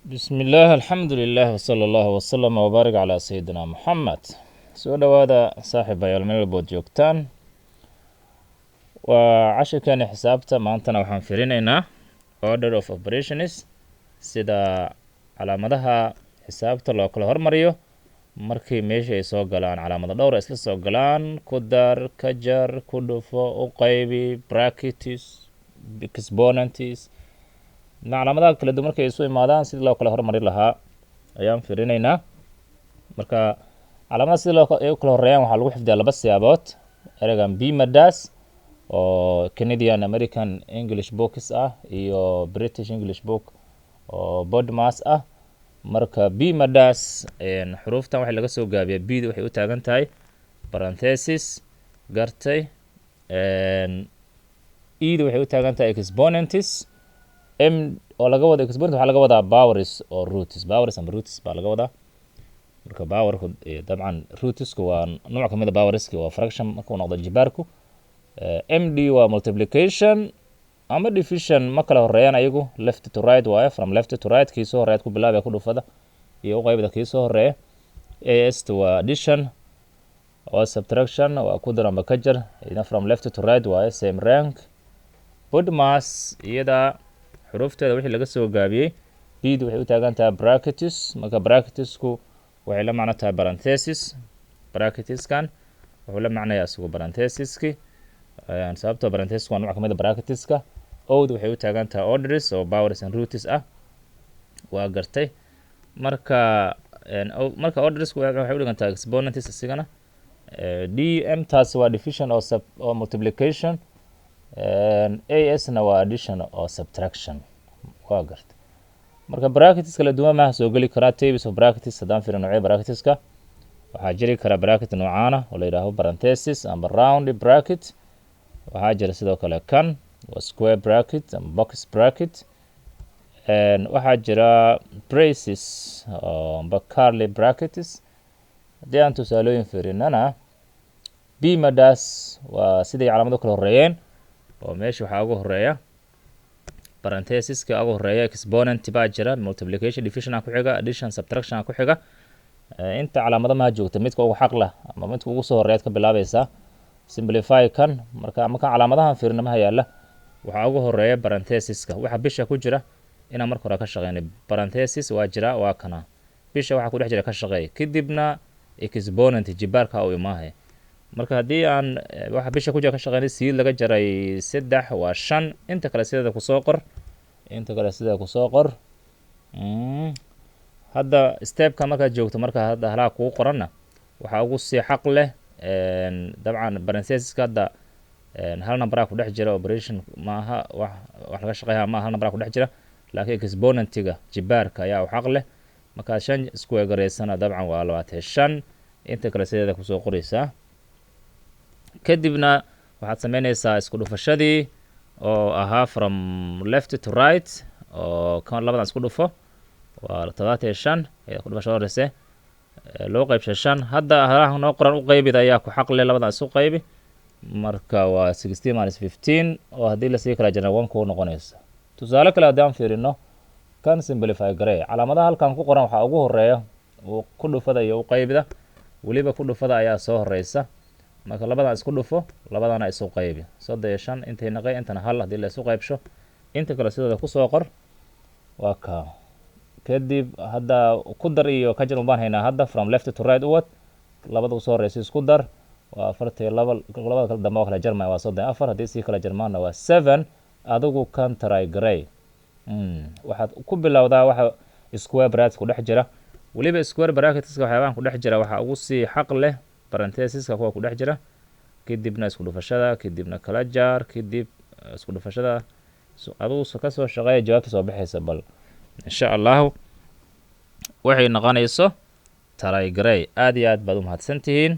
Bismi illaah, alxamdu lilah, wsala allahu wasalama wbaarik calaa sayidina Muxamed. Soo dhowaada, saaxiibayaal, meel walbood joogtaan. Waa cashirkeeni xisaabta. Maantana waxaan firinaynaa order of operations, sida calaamadaha xisaabta loo kala hormariyo markii meesha ay soo galaan calaamado dhowr isla soo galaan: ku dar, ka jar, ku dhufo, u qaybi, brackets, exponents. Calaamadaha kala duwan markay isu imaadaan, sidii loo kala hormari lahaa ayaan firinaynaa. Marka calaamadaha sida loo ay u kala horeeyaan waxaa lagu xifdiyaa laba siyaabood: ereygan BMedas oo Canadian American English books ah iyo British English book oo BODMAS ah. Marka BMedas, xuruuftan waxay laga soo gaabiyaa, B da waxay u taagan tahay parenthesis, gartay? E da waxay u taagan tahay exponents, M oo laga wado exponent waxaa laga wadaa powers oo roots, powers ama roots baa laga wadaa. Marka powerku, dabcan rootsku waa nooc kamid a powerski, waa fraction markuu noqdo jibaarku. MD waa multiplication ama division, ma kala horeeyaan ayagu, left to right waaye, from left to right. Kii soo horeeyaad ku bilaabaya ku dhufada iyo u qaybida kii soo horeeya. AS waa addition oo subtraction, waa ku dar amba ka jar, ina from left to right waaye, same rank. BODMAS iyada xuruufteeda wixii laga soo gaabiyey, B da waxay u taagan tahay brackets. Marka bracketsku waxay la macno tahay parenthesis. Bracketskan wuxuu la macnayaa isagu parenthesiski, sababtoo parenthesis waa nooc kamid a bracketska. O da waxay u taagan tahay orders oo powers and roots ah, waa gartay? Marka ordersku waxay u dhigantahay exponents isigana. D M taasi waa division oo sub oo multiplication, AS na waa addition oo subtraction, waa gartay? Marka brackets kala duwan maaha soo geli karaa. Types of brackets haddaan fiirino, noocyo bracketska, waxaa jiri kara bracket noocaana oo la yidhaaho parenthesis amba round bracket. Waxaa jira sidoo kale kan waa square bracket ama box bracket. Waxaa jira braces amba curly brackets. Haddii aan tusaalooyin fiirinana, BMedas waa siday calaamado kala horeeyeen, oo meesha waxaa ugu horeeya parenthesiska ugu horeeya, exponent baa jira, multiplication, division ku xiga, addition, subtraction ku xiga. Inta calaamado maha joogta, midka ugu xaq lah ama midka ugu soo horeeyaad ka bilaabaysaa. Simplify kan. Marka calaamadahan fiirina maha yaalla, waxaa ugu horeeya parenthesiska. Waxa bisha ku jira inaan marka hore ka shaqeynay. Parenthesis waa jira, waa kana bisha waxa ku dhex jira ka shaqeey, kadibna exponent, jibaarka uu imaahay. Marka haddii aan waxa bisha ku jira ka shaqeynay, siid laga jaray 3 waa 5. Inta kale sideeda kusoo qor, inta kale sideeda kusoo qor. Hadda stepka markaad joogto, marka hadda halaha kugu qoranna, waxaa ugu sii xaq leh dabcan parenthesiska. Hadda hal numberaa ku dhex jira, operation maaha, wax laga shaqeeya maaha, hal numberaa ku dhex jira, laakiin exponentiga, jibaarka ayaa u xaq leh. Markaad 5 square garaysana, dabcan waa 25. Inta kale sideeda kusoo qoreysaa. Kadibna waxaad sameyneysaa isku dhufashadii oo ahaa from left to right, oo kan labadan isku dhufo waa 75 ayaa ku dhufasho horeyse, loo qaybshay 5. Hadda halaha noo qoran u qaybida ayaa ku xaq leh, labadan isu qaybi. Marka waa 16 minus 15, oo haddii lasii kala jirna 1 kuu noqonaysa. Tusaale kale haddii aan fiirino, kan simplify garey. Calaamadaha halkan ku qoran waxaa ugu horeeya uu ku dhufada iyo u qaybida, weliba ku dhufada ayaa soo horeysa. Marka labadan isku dhufo, labadana isu qaybi, 35 intay naqay, intana hal. Haddii la isu qaybsho, inta kale sidooda kusoo qor, waa kaa. Kadib hadda ku dar iyo ka jar baan haynaa. Hadda from left to right uwad, labada usoo horeysa isku dar, waa 42. Labada kale dambe waa kala jarmaya, waa 34. Haddii sii kala jarmaana waa 7. Adigu kan try garey. Waxaad ku bilowdaa waxa square brackets ku dhex jira. Weliba square bracketska waxyaabahan ku dhex jira waxaa ugu sii xaq leh parenthesiska, kuwa ku dhex jira, kadibna isku dhufashada, kadibna kala jaar, kadib isku dhufashada. Adigu kasoo shaqeeya, jawaabta soo baxaysa bal insha Allahu waxay noqonayso try garey. Aad iyo aad baad u mahadsan tihiin.